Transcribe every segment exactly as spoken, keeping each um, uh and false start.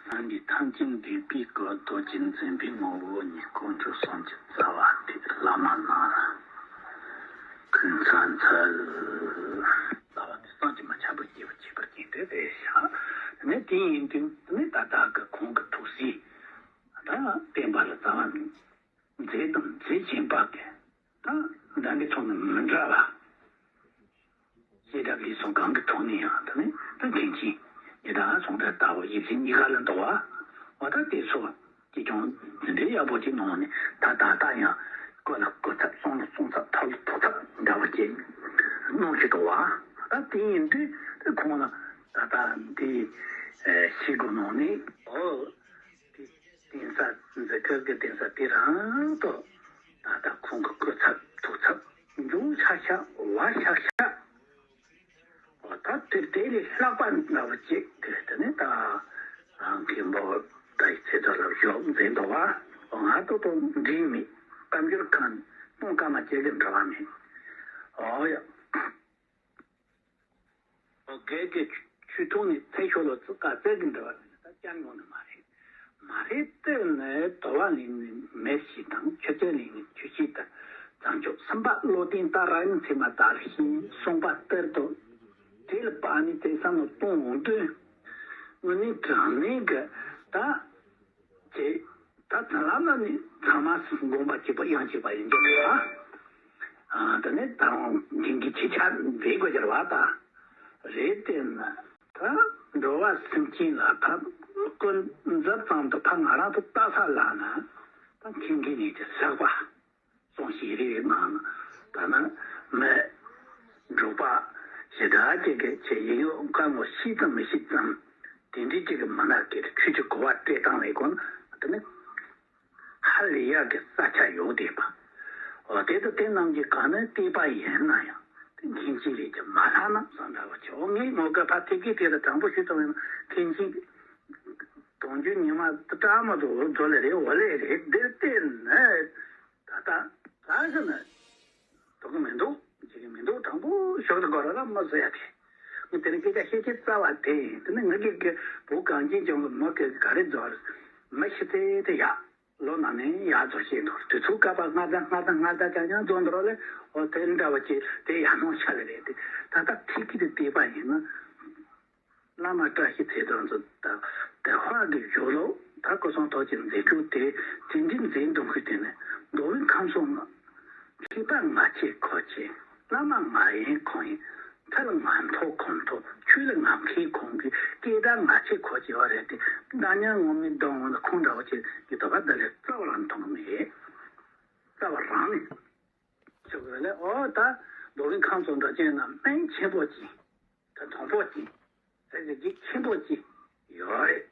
སངས་རྒྱས་ཐམས་ཅད་འདུས་པའི་སྐུ། རྡོ་རྗེ་འཛིན་པའི་ངོ་བོ་ཉིད། དཀོན་མཆོག་སུམ་ཅུ་རྩ་བ་སྟེ། བླ་མ་རྣམས་ལ་གུས་ཕྱག་འཚལ། ལྟ་བ་དེ་བསམ་གྱིས་མི་ཁྱབ་པར་རྒྱས་པར་བྱེད་པར་བྱེད་དེ་རེད་ཤག་ནི་དེ་ཡིན་དུས་ནི་ད་ལྟ་གི་ཁོང་གི་ཐུགས་སྲས་ད་བསྟན་པ་ལ་རྩ་བ་ནས། མཛད་དང་མཛད་བཞིན་པ་གི་ད་འདྲ་འདི་ཚོ་ནི་མི་འདྲ་བ། བྱེ་བྲག་ལས་ཚོགས་གང་གི་ཐོག་ནས་ཡང་དེ་ནི་ད་མཁན་ཆེན་ཡི་དྭགས་ཟུང་འབྲེལ་ལྟ་བུ་ཡིད་བཞིན་གཉིས་ཀ་ལ་འདུག་བ། འོ་ད་དེ་ཚོ་ཅི་ཀྱང་འཛིན་གྲྭ་ཡག་པོ་ཅིག་གནང་ནས་ད་ད་ལྟ་ཡང་སྐུ་ལ་སྐུ་ཚབ་གསུང་ལ་གསུང་ཚབ་ཐུགས་ལ་ཐུགས་ཚབ་འདྲ་བོ་ཅིག་གནང་བཞིན་འདུག་བ། ད་དེ་ཡིན་དུས་ཁོང་ལ་ད་ལྟ་འདི་ཤེས་དགོས་གནང་ནས་འོ། དེ་གདན་ས་འཛུགས་སྐབས་ཀྱི་གདན་ས་དེ་རང་དུ་ད་ལྟ་ཁོང་གི་སྐུ་ཚབ་ཐུགས་ཚབ་འབྱུང་ཤག་ཤག་བ་ཤག་ཤག་འོ་ད་དེ་དེ་ལས་ལྷག་པ་འདྲ་བ་ཅིག་དེ་དེ་ནི་ད་མཁན་པོ་ད་ཡི་ཚེ་ཐོག་ལ་བཞུགས་མཛད་འདུག་བ། འོ་ང་ཏོག་ཏོ་འདྲིས་མེད་སྐམ་འགྱུར་ཁང་སྟོང་སྐར་མ་ཅིག་གི་འདྲ་བ་མེད། འོ་ཡ། སྒེར་གྱི་ཆོས་ཐོག་ནས་ཚེ་ཤོ་ལོ་ཙི་ཀ་རྩེ་གི་འདྲ་བ་མེད་ན་ད་བསྐྱར་ཡོང་ནི་མ་རེད། མ་རེད་དེ་ནས་དོ་བ་ལེན་ནི་མེད་ཞིག་དང་ཆུ་ཚོད་ལེན་ནི་ཆུ་ཤིག་དང་བྱང་ཆུབ་སེམས་དཔའ་བློ་ལྡན་ཏཱ་ར་ཡི་ཚེ་མ་དར་ཞིང་གསུངས་པ་ལྟར་དུ་དེ་ལ་བ་ནི་དེ་བསམ་བློ་གཏོང་འོང་དུས་དངོས་གནས་དྲང་གནས་གི་ད། ཅེས། ད་ད་ལམ་ལ་ནི་ཚང་མ་དགོངས་པ་གཅིག་པ་དབྱངས་གཅིག་པ་ཡིན་གྱི་རེད་བ། ཨ་དེ་ནས་ད་རུང་འབྲིང་གི་ཆེ་ཆ་འབྲི་དགོས་ཀྱི་རེད་བ་ད། རེད་དེ་ན་ད་འགྲོ་བ་སེམས་ཅན་ལ་ད་ཀུན་འཛབ་ཙམ་དུ་ཕ་ང་རང་ཚོ་ལྟ་ས་ལ་ན་ད་མཁྱེན་མཁན་ཡིན་གྱི་ཟག་པ། གསུངས་ཤིག་རེ་རེ་ནང་ད་ནི་མི་འབྲོག་པ་ཞེ་དྲག་ཅིག་གིས་ཆེ་ཡིན་ཡོད་བཀའ་ངོ་ཤེས་ཙམ་མི་ཤེས་ཙམ་དེ་འདྲའི་ཅིག་གི་མི་ནག་གི་ཆོས་ཀྱི་གོ་བ་སྤྲད་སྟངས་ལས་ཀུན་དེ་ནི་ཧ་ལས་ཡག་གི་ས་ཆ་ཡོད་བསྡད་པ། འོ་དེ་དང་དེ་རྣམས་ཀྱི་གང་ན་བལྟས་པ་ཡིན་ན་ཡང་དེ་མཁན་ཆེན་རེད་ཀྱི་མ་ལྷག་ན་བསམ་འདྲ་བ་ཆེ། འོ་ངས་ངོ་དགའ་ཕ་ཐེ་གི་དེ་ལ་དྲང་པོ་ཞུ་ཐུབ་ཡོད་ན་མཁན་ཆེན་གི་དུང་ཆོས་ཉི་མ་སྐྲག་མ་འདུག་འོ་འཛོ་ལེ་རེད་འོ་ལེ་རེད་འདིར་བལྟས་ན། ད་ལྟ་ག་ཟེར་ན་འགྲོ་གི་མི་འདུག་འཇིག་གི་མི་འདུག་དྲང་པོ་ཞོག་ཏུ་གོ་ར་ལ་མ་བཟོ་ཡ་དེ། ངས་དེ་རིང་སྐད་ཆ་བཤད་ཀྱི་རྩ་བ་དེ་ཡིན། དེ་ནི་ངེད་ཀྱི་བུ་གངས་ཅན་ལྗོངས་ཀྱི་མི་གི་ག་རེ་རྫོགས་མི་ཤི་ཚེ་དེ་ཡག་ལོ་ན་ནས་ཡག་རྫོགས་བཤད་འདུག་དུས་ཚོད་བཀག་པ་སྔ་ད་སྔ་ད་སྔ་ད་ཀྱང་ཡང་རྫོགས་འདུག་རོགས་ལས་འོ་དེ་འདྲ་བ་ཅིག་དེ་ཡག་སྣང་ཤ་ལེ་རེད་དེ། ད་ལྟ་ཐིག་གི་དེ་བལྟས་པ་ཡིན་ན། བླ་མ་བཀྲ་ཤིས་ཚེ་རིང་ཚོ་དང་དེ་ཧྭ་གི་བཞུགས་ལོ་ད་སྐུ་གསུང་ཐུགས་ཀྱི་མཛད་སྤྱོད་དེ་དེ་འདྲའི་མཛད་འདུག་ཁུལ་དེ་ནས་མདོ་དབུས་ཁམས་གསུམ་ན་མཁས་པ་ང་ཆེ་ཁོ་ཆེ་བླ་མ་ང་ཡིན་ཁོང་ཡིན་མཐའ་ལ་ང་མཐོ་ཁོང་མཐོ་ཆོས་ལ་ང་མཁས་ཁོང་གི་སྐད་བརྡ་ང་ཆེ་ཁོ་ཆེ་བ་རེད་དེ་བདག་ཉིད་ངོ་མའི་གདོང་ལ་ཁོང་འདྲ་བོ་ཆེ་གི་དོ་ག་འདི་ལས་རྩ་བ་རང་མཐོང་གི་མེད། རྩ་བ་རང་ནས་ཆོག་གི་རེད་ལས་ཨོ་ད་མདོ་དབུས་ཁམས་གསུམ་འདྲ་ཅན་ན་སྨན་ཆེན་པོ་ཅིག་ད་དང་པོ་ཅིག་ཟེར་གྱི་འཇིགས་ཆེན་པོ་ཅིག་ཡོད་རེད།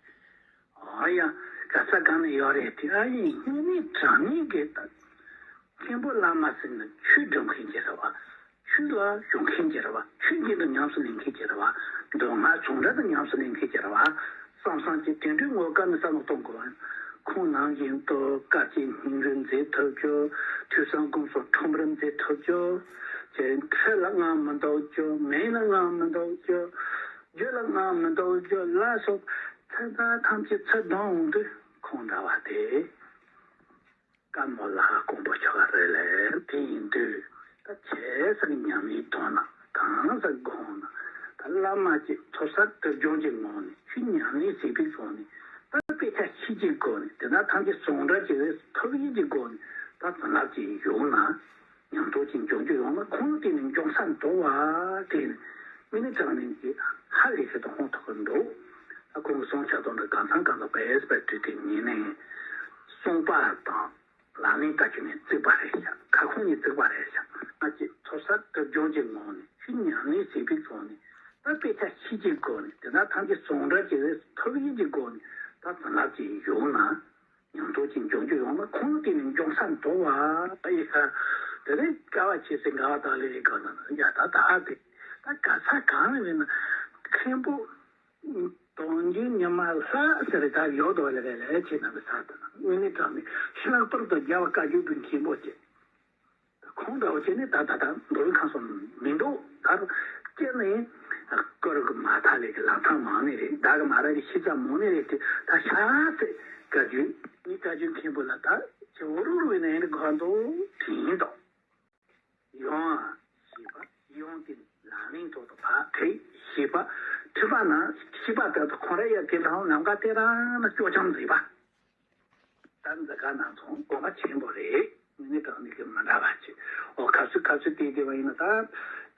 ཨ་ཡ་ག་ས་གང་ན་ཡོད་རེད་དེ་ཨ་ཡིན་དངོས་གནས་དྲང་གནས་ཀྱི་ད་མཁན་པོ་བླ་མ་ཟེར་ན་ཆོས་སྒྲུབ་མཁན་ཅིག་རེད་བ། ཆོས་ལ་ཞུགས་མཁན་ཅིག་རེད་བ། ཆོས་བརྒྱུད་དུ་ཉམས་སུ་ལེན་མཁན་ཅིག་རེད་བ། མདོ་སྔགས་ཆུང་འདྲ་དུ་ཉམས་སུ་ལེན་མཁན་ཅིག་རེད་བ། བསམ་བསམ་གྱི་དེ་འདྲའི་ངོ་དཀར་ནས་བསམ་བློ་གཏོང་དགོས་བ། ཁོང་ནང་བཞིན་དུ་དཀར་གྱི་སྙིང་རུས་མཛད་ཐུབ་རྒྱུ། ཐོས་བསམ་སྒོམ་གསུམ་ཁྲོམ་རུ་མཛད་ཐུབ་རྒྱུ། ཅེས་ཁྲི་ལ་ང་མི་འདུག་རྒྱུ། མེ་ལ་ང་མི་འདུག་རྒྱུ། རྒྱུ་ལ་ང་མི་འདུག་རྒྱུ་ལ་སོགས་ཚེ་ད་ཐམས་ཅད་ཚུར་ལྡང་འོང་དུས་ཁོང་འདྲ་བ་དེ། ཀ་མོ་ལ་ཧ་ཀོང་པོ་ཆོ་ག་རེད་ལས་དེ་ཡིན་དུས་ད་ཆེ་སར་ཉམས་ལེན་གཏོང་ན་གང་སར་དགོངས་ན་ད་བླ་མ་གཅིག་ཚོགས་བསགས་སྒྲིབ་སྦྱོང་གི་ངོ་ནས་ཆོས་ཉམས་ལེན་བྱེད་པའི་སྒོ་ནས་ད་དཔེ་ཆ་ཤེས་ཀྱི་སྒོ་ནས་དེ་དག་ཐམས་ཅད་ཟུང་འབྲེལ་གྱི་ཐུགས་ཡིད་ཀྱི་སྒོ་ནས་ད་བྱིན་རླབས་ཀྱི་ཡོང་ན་ཉམས་རྟོགས་ཀྱི་འབྱུང་རྒྱུ་ཡོང་ན་ཁོང་དེ་ནས་འབྱུང་ས་འདུག་བ་དེ་ནས་མི་ནི་དྲང་གནས་ཀྱི་ཧ་ལས་ཤེས་དང་ཧོང་ཐུག་གི་འདུག་ད་ཁོང་གི་གསུང་ཆ་དང་འདྲ་གང་ཚང་གང་ཚང་བས་པའི་དུས་དེ་ཉིན་ནས་གསུངས་པ་དང་། ལག་ལེན་བཀའ་ཆོས་ནས་བརྩིགས་པ་རེད་ཤག་ཁ་ཁོང་ནས་བརྩིགས་པ་རེད་ཤག་ང་ཚོས་ཚོགས་བསགས་སྒྲིབ་སྦྱོང་གི་ངོ་ནས་ཆོས་ཉམས་ལེན་བྱེད་པའི་ཐོག་ནས་ད་དཔེ་ཆ་ཤེས་ཀྱི་སྒོ་ནས་དེ་དག་ཐམས་ཅད་ཟུང་འབྲེལ་གྱི་ཐུགས་ཡིད་ཀྱི་སྒོ་ནས་ད་བྱིན་རླབས་ཀྱི་ཡོང་ན་ཉམས་རྟོགས་ཀྱི་འབྱུང་རྒྱུ་ཡོང་ན་ཁོང་དེ་ནས་འབྱུང་ས་འདུག་བ་ཨ་ཡི་ཤ་དེ་ནས་དཀའ་བ་ཆེ་སའི་དགའ་བ་དག་ལས་རིགས་གང་ན་ཡ་ད་ད་ཨ་དེ་ད་ག་ས་གང་ལ་ཡིན་ན་མཁན་པོ། དོན་གྱི་ཉི་མ་ལྷ་ཟེར་ད་ཡོད་དོ་ལེ་ལེ་ལེ་ཆེ་ན་མི་ས་དང་དངོས་གནས་དྲང་ནས་ལྷག་པར་དུ་རྒྱལ་བ་བཀའ་བརྒྱུད་པའི་མཁན་པོ་ཆེ། ཁོང་འདྲ་བོ་ཆེ་ནི་ད་ད་ད་མདོ་དབུས་ཁམས་གསུམ་མི་འདུག་ད་ཁྱེད་ནི་ སྐོར་གི་མ་ཐག་ལས་ཀྱི་ལམ་ཐག་མང་ནི་རེད། བདག་གི་མ་ར་གི་ཤི་ཚ་མོ་ནི་རེད་དེ། ད་ཤ་ཚེ་བཀའ་བརྒྱུད་ནི་བཀའ་བརྒྱུད་མཁན་པོ་ལ་ད་ཁྱེད་འུ་རུ་རུ་ནས་ནི་གོ་འདུག་དྲིན་དང་། ཡོང་ཨ་ཞེས་པ། ཡོང་དེ་ལག་ལེན་ཐོག་ཏུ་ཕར་ཐེག་ཞེས་པ། ཐོས་པ་ན་ཤེས་པ་ལྟར་དུ་ཁོང་ར་ཡ་དེ་དང་ནམ་མཁའ་དེ་རང་ན་སྐྱོ་ཆམ་མཛེས་པ། ད་འཛི་ག་ན་ཚོང་དགོངས་པ་ཆེན་པོ་རེད། ངས་དྲང་ནི་གི་མི་འདྲ་བ་ཅིག་ཨོ་ཁ་སུ་ཁ་སུ་དེ་དེ་བ་ཡིན་ན་ད་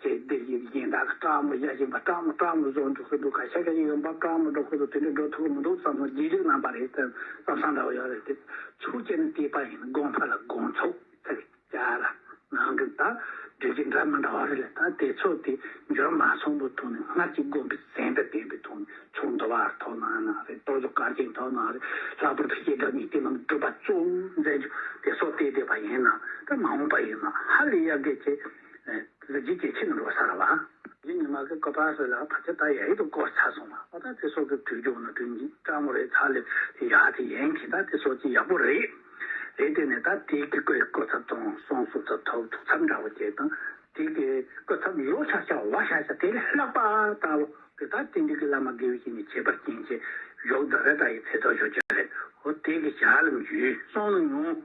ཅེ་དེ་ཡིན་ཡིན་ད་གི་སྤྲང་མོ་ཡ་ཡིན་པ་སྤྲང་མོ་སྤྲང་མོ་བཟོ་འགྲོ་ཁུ་འདུག་ཁ་ཤ་ཁ་ཡིན་པ་སྤྲང་མོ་འགྲོ་ཁུ་འདུག་དེ་འདྲ་འགྲོ་ཐུབ་མི་འདུག་བསམ་སོང་། རྗེས་ལུས་རྣམ་པ་རེད་དེ་བསམ་བསམ་འདྲ་བ་ཡོད་རེད་དེ། ཚུགས་ཅན་ནི་བལྟས་པ་ཡིན་དགོངས་པ་ལ་དགོངས་ཚོགས་ཚེ་བསྐྱར་ལ་ནང་གི་ད་བདུད་ཀྱི་འདྲ་མི་འདྲ་བ་རེད་ལ། ད་དེ་ཚོ་དེ་འབྱོར་མ་སོང་བའི་ཐོག་ནས་སྔར་གྱི་དགོན་པའི་ཟན་དུ་བསྟན་པའི་ཐོག་ནས་ཚོགས་འདུ་བར་ཐོག་ནང་ན་རེད། གཏོར་ཟོག་བཀའ་བརྒྱད་ཐོག་ནང་རེད། ལྷག་པར་དུ་བཤད་གྲྭ་གཉིས་དེ་རྣམས་སྒྲུབ་པ་གཙོ་བོ་མཛད་རྒྱུ་དེ་སོགས་བལྟས་བསྡད་པ་ཡིན་ན། ད་མ་འོངས་པ་ཡིན་ན་ཧ་ལས་ཡག་གི་ཅེས་གཟི་བརྗིད་ཇེ་ཆེ་ནས་འགྲོ་ས་ར་བ། ཡིན་ཉི་མ་གི་ཀོ་པ་སི་ལ་ཕལ་ཆེར་ད་ཡ་ཡིད་དུ་སྐོར་ཚར་སོང་བ། ཨ་ད་དེ་སོགས་ཀྱི་དུས་སྦྱོང་ན་དུས་ཀྱི་སྤྲང་མོ་རེད་ཚར་ལས་དེ་ཡག་དེ་ཡན་གྱི་ད་དེ་སོགས་ཀྱི་ཡག་པོ་རེད། རེད་དེ་ནས་ད་དེའི་གི་སྐོར་སྐོར་ཚར་དང་སོང་སོང་ཚར་ཐོབ་ཐུག་ཚར་འདྲ་བོ་བྱས་དང་། དེ་གི་སྐུ་ཚབ་ལོ་ཆ་ཆ་བ་ཆ་ཆ་དེ་ལས་ལྷག་པ་ལྟ་བུ་དེ་ལྟར་དེ་འདྲ་གི་བླ་མ་དགེ་བའི་བཤེས་གཉེན་ཁྱད་པར་ཅན་གྱི་གཞོགས་འདི་རེ་ད་ཡི་ཚེ་ཐོག་ཞོ་ཅི་རེད། འོ་དེ་གི་ཞག་ལ་འཇུས་སོང་ལ་ཉུང་།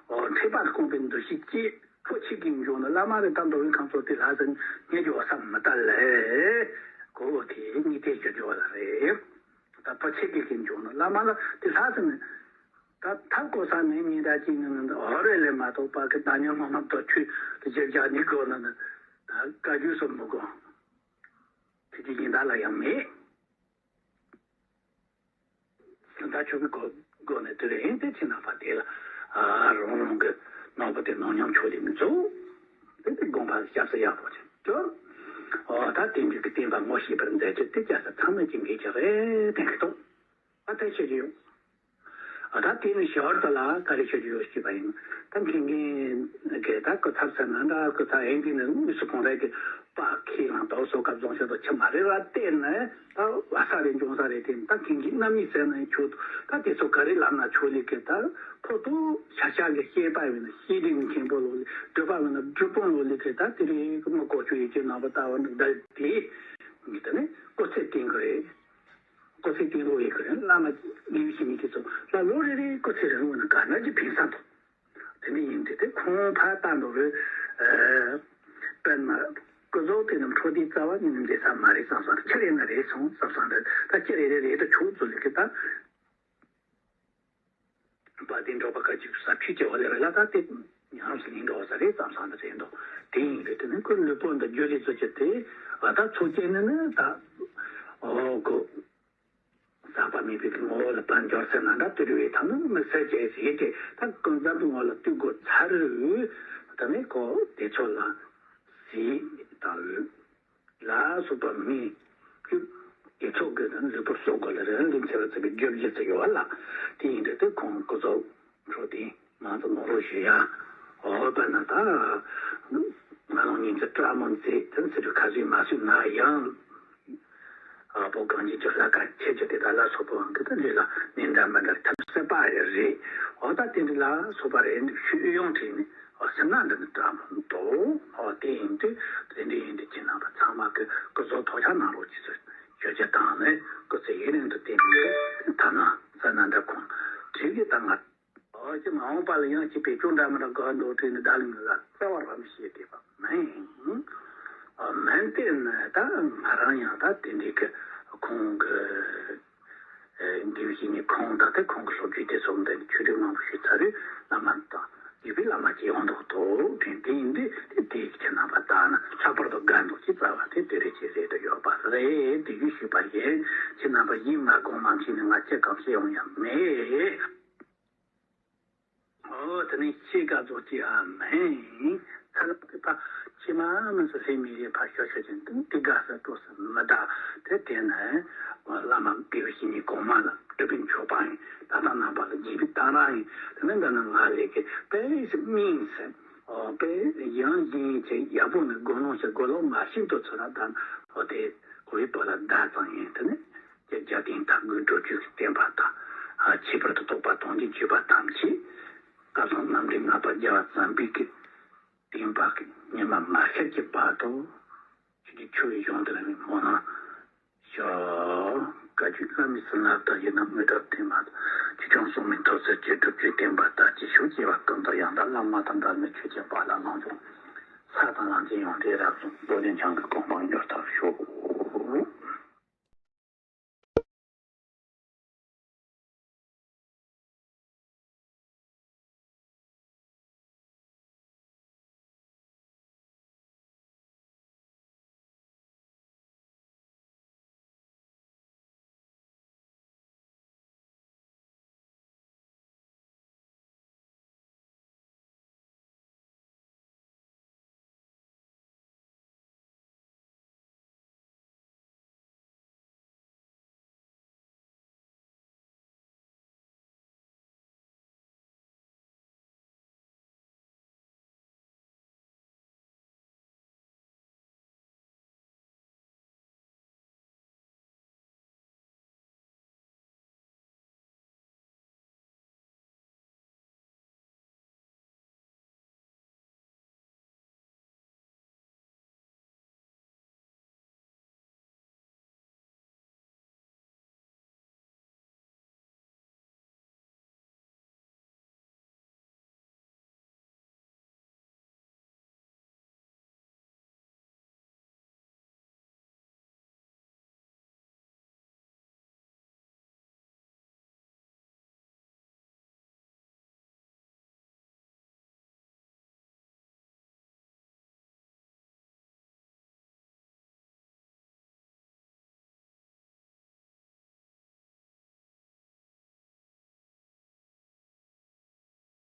འོ་མཁས་པ་དགོངས་པའི་འདུ་ཤེས་སྐྱེས། ཕོ་ཆེ་གི་འབྱུང་ན་བླ་མ་རེ་ད་མདོ་དབུས་ཁམས་ཚོགས་དེ་ལྷ་སར་ཉེ་རྒྱུ་བ་ས་མི་ལྟ་ལས། གོ་བོ་དེ་གཉིས་དེ་ཞོ་ཅི་བ་ལ་རེད། ད་ཕོ་ཆེ་གི་གི་འབྱུང་ན་བླ་མ་ལ་དེ་ལྷ་སར་ནི། ད་ཐབས་གོ་ས་མེད་ཉིན་ད་ཅིག་ནི་ནི་འོ་རེ་ལས་མ་གཏོགས་པ་གི་ད་ཉོན་མོངས་མ་གཏོགས་ཆོས་དེ་བྱེད་བྱ་ནི་གོ་ན་ནི་ད་བཀའ་བརྒྱུད་སོགས་མི་གོ། དེ་དེ་ཡིན་ད་ལ་ཡང་མེད། ད་ཆོས་ཀྱི་སྒོ་སྒོ་ནས་དེ་ལས་ཡིན་ཏེ་ཕྱི་ནང་པ་དེ་ལ་རང་རང་གི་ནང་པ་དེ་ནང་སྙོམས་ཆོས་ལས་མི་འཛུགས། དེ་དེ་དགོངས་པ་སྐྱབས་སུ་ཡག་པོ་ཅིག་ཅོ། ད་དེ་འདྲ་གི་བསྟན་པ་ངོ་ཤེས་པར་མཛད་རྒྱུ་དེ་སྐྱ་ས་ཚང་མས་ཀྱི་འགན་ཅིག་རེད་དེ་གི་ཐོག་ཨ་ད་ཤེས་ཀྱི་ཡོད། ཨ་ད་དེ་ནི་ཞོར་དུ་ལ་ག་རེ་ཤོད་ཀྱི་ཡོད་ཞུས་པ་ཡིན། ད་མཁན་མཁན་གྱི་ད་སྐུ་ཚབ་ཟེར་ན་འདྲ། སྐུ་ཚབ་ཨེ་འདི་ནི་དངོས་སུ་ཁོང་རང་གི་པ་ཁས་བླངས་དོགས་སོ་སྐབས་རྫོང་ཤོད་དུ་ཆུ་མ་རེ་ར་བལྟས་ནས་ད་བ་ས་རེ་འབྱུང་ས་རེ་དེ་ད་མཁན་གྱི་རྣམ་གཉིས་ཟེར་ན་ཆོག་ད་དེ་ཚོ་ག་རེ་ལབ་ན་ཆོག་ལེ་གི་ད་ཕོ་ཏོ་ཤ་ཤ་གི་ཤེས་པ་ཡོད་ན་ཤེས་རིག་མཁན་པོ་ལོ་ལེ། སྒྲུབ་པ་ཡོད་ན་སྒྲུབ་དཔོན་ལོ་ལེ་གི་ད་དེ་རེ་མི་གོ་ཆོད་ཡོད་ཀྱི་ནང་པ་ལྟ་བ་འདི་འདྲ་དེ་ངས་ད་ནི་སྐུ་ཚེ་བརྟན་གི་རེད། སྐུ་ཚེ་བརྟན་ལོ་ཡི་གི་རེད། བླ་མ་ལེའུ་ཞིག་ནི་དེ་ཚོ་ལ་ལོ་རེ་རེའི་སྐུ་ཚེ་རིང་བོ་ན་ག་ན་གྱི་ཕན་ས་དང་། དེ་འདྲ་ཡིན་དུས་དེ་ཁོང་ཕར་ལྟ་འགྲོ་རེད། དཔེར་ན་སྐུ་གཟུགས་དེ་རྣམས་འཕྲོ་དེའི་རྩ་བ་ཉིད་ནས་འབྲེལ་ས་མ་རེད་བསམ་སོང་། ཁྱེད་རེད་ན་རེད་སོང་བསམ་སོང་། འདི་ད་ཁྱེད་རེ་རེ་རེད་དུ་ཆོག་ཚོད་ལ་གི་ད། བ་དེ་འགྲོ་བ་ཁ་ཅིག་ས་ཁྲིད་ཀྱི་བ་ལས་རེད་ལ་ད་དེ་ཉམས་སུ་ལེན་འགྲོ་བ་ས་རེད་བསམ་སོང་། འདི་རེད་འདུག་དེ་ཡིན་རེད། དེ་ནི་ཁོ་ལུས་པོ་འདི་རྒྱུ་ལས་ཚོ་ཆེ་དེ་བ་ད་ཚོ་སྐྱེ་ནི་ནི་ད་ཨོ་གོ། ཟག་པ་མེད་པའི་ངོ་བོ་ལ་དཔལ་འབྱོར་ཟེར་ན་འདྲ་དུ་རུ་བའི་ཐང་ནི་མི་ཟད་ཅེས་ཟེར་ཏེ་ད་ཀུན་རྫོབ་ཀྱི་ངོ་ལ་ལྟོས་དགོས་ཚར་རུ། ད་ནི་ཁོ་དེ་ཚོ་ལ་ཟིལ་དང་ལ་སོགས་པ་མི་དེ་ཚོ་གི་ནི་ལུས་པོ་གསོ་དགོས་ལ་རེ་རེ་ལུས་ཚེ་བ་ཚེ་གི་རྒྱུ་རྒྱུ་ཚེ་ཡོད་ལ། དེ་ཡིན་དུས་དེ་ཁོང་སྐུ་གཟུགས་འཕྲོད་བསྟེན་མང་དུ་ནོར་རོགས་ཞུ་ཡ། འོ་དཔེར་ན་ད་ང་རང་ཉིན་གྱི་སྐྲ་མང་ཚེ་དེ་ཚེ་རུ་ཁ་ཟུས་མ་ཟུས་ན་ཡང་། ཨ་ཕོ་གང་ཅི་ཅོ་ལ་ཀ་ཆེ་ཅོ་དེ་དག་ལ་སོགས་པ་གི་ད་ལུས་ལ་མི་འདྲ་མི་འདྲ་ཐབས་སད་པ་རེ་རེད། འོ་ད་དེ་འདྲ་ལ་སོགས་པ་རེད་འདུག་ཤུ་ཡོང་དྲིས་ནས་ཨ་སེམས་ན་འདི་ནི་དྲག་མོ་འདུག་ཨོ་དེ་ཡིན་དུས་དེ་འདྲ་ཡིན་དུས་ཁྱེད་རྣམ་པ་ཚང་མ་གི་སྐུ་གཟུགས་ཐོག་ཆ་གནང་རོགས་ཅེས་སོ་ཞུ་རྒྱུ་དང་ནི་སྐུ་ཚེ་ཡུན་རིང་དུ་བརྟན་པའི་ཐ་ན་ས་ན་འདྲ་ཁོང་དུས་ཀྱི་ད་ང་། ཨོ་ཅི་མ་འོངས་པ་ལ་ཡང་ཅི་བེད་སྤྱོད་འདྲ་མི་འདྲ་དགོས་འདུག་དྲིས་ནས་བདག་ལ་ངོས་ལ་རྩ་བ་རང་བཤད་དེ་བ་མིན། ཨོ་མིན་ཏེ་ནི་ད་ང་རང་ཡང་ད་དེ་འདྲའི་གི་ཁོང་གི་འདི་བཞིན་ནི་ཁོང་ད་ལྟ་ཁོང་གི་སློབ་ཕྲུག་དེ་ཚོ་འདི་ནི་ཆོས་སྒྲིག་མང་པོ་ཞུས་ཚར་རེད། བླ་མ་དང་ཡུལ་པའི་བླ་མ་ཅིག་ཡོང་འདུག་ཏོ་དྲན་དེ་ཡིན་དུས་དེ་དེའི་ཁྱེད་རྣམ་པ་ལྟ་ན་ལྷག་པར་དུ་དགའ་འདུག་ཅེས་རྩ་བ་དེ་དེ་རེད་ཅེས་ཟེར་དུ་ཡོད་པ་རེད། དེ་ཡུལ་ཞུས་པ་ཡིན། ཁྱེད་རྣམ་པ་ཡིད་མ་དགོངས་མ་མཁྱེན་ནས་ང་ཅི་གང་བཤད་ཡོང་ཡ་མེད། ཨོ་དེ་ནི་ཤེས་དགའ་རྫོགས་ཀྱི་ཨ་མིན། ཚ་ལ་དེ་ཕ་ཕྱི་མ་མི་སུ་ལྷད་མི་རེ་ཕ་ཤོ་ཤོ་ཅན་དུ་དེ་དགའ་ས་སྤྲོ་ས་མི་ད་དེ་དེ་ནི་བླ་མ་དགེ་བའི་བཤེས་གཉེན་གོང་མ་ལ་སྒྲུབ་པའི་མཆོད་པ་ཡིན། ད་ལྟ་ནང་པ་ལ་དགེ་བའི་གཏང་རག་ཡིན། དེ་ནི་འདི་ནི་ང་ལས་ཀྱི་དཔེ་སྨིན་ཟེར། ཨོ་དཔེ་ཡང་ཡིན་ཅེས་ཡག་པོ་ནི་དགོས་སློང་ཞིག་དགོས་སློང་མ་ཤིན་ཏུ་ཚོད་ན་ད་ཨོ་དེ་གོ་བའི་བོད་ལ་ད་ཙང་ཡིན། དེ་ནི། ཀྱི་རྒྱ་སྟེང་ཐབས་དགུའི་སྒྲུབ་བརྒྱུད་ཀྱི་བསྟན་པ་དང་། ཨ་ཁྱད་པར་དུ་རྟོགས་པ་དང་ནི་བརྒྱུད་པ་ཐམས་ཅད་སྐལ་བཟང་རྣམ་འདྲེན་ལྔ་པ་རྒྱལ་བ་བྱམས་པའི་གི་བསྟན་པ་གི་ཉི་མ་མ་ཤར་གྱི་བར་དུ་ཆོས་ཀྱི་ཆུ་བོའི་གཞུང་དེ་ལ་ནི་མོ་ན་ ཤོག་བཀའ་བརྒྱུད་བླ་མའི་བྱིན་རླབས་དང་། ཡིན་ན་དངོས་གྲུབ་བརྟན་པ་དང་། ཆོས་སྐྱོང་སྲུང་མའི་ཐུགས་སྲས་ཀྱི། སྒྲུབ་བརྒྱུད་བསྟན་པ་དར་རྒྱས་ཤོག་སྐྱེ་བ་ཀུན་ཏུ་ཡང་དག་བླ་མ་དང་འབྲལ་མེད་ཆོས་ཀྱི་དཔལ་ལ་ལོངས་སྤྱོད། ས་དང་ལམ་གྱི་ཡོན་ཏན་རབ་རྫོགས། རྡོ་རྗེ་འཆང་གི་གོ་འཕང་མྱུར་ཐོབ་ཤོག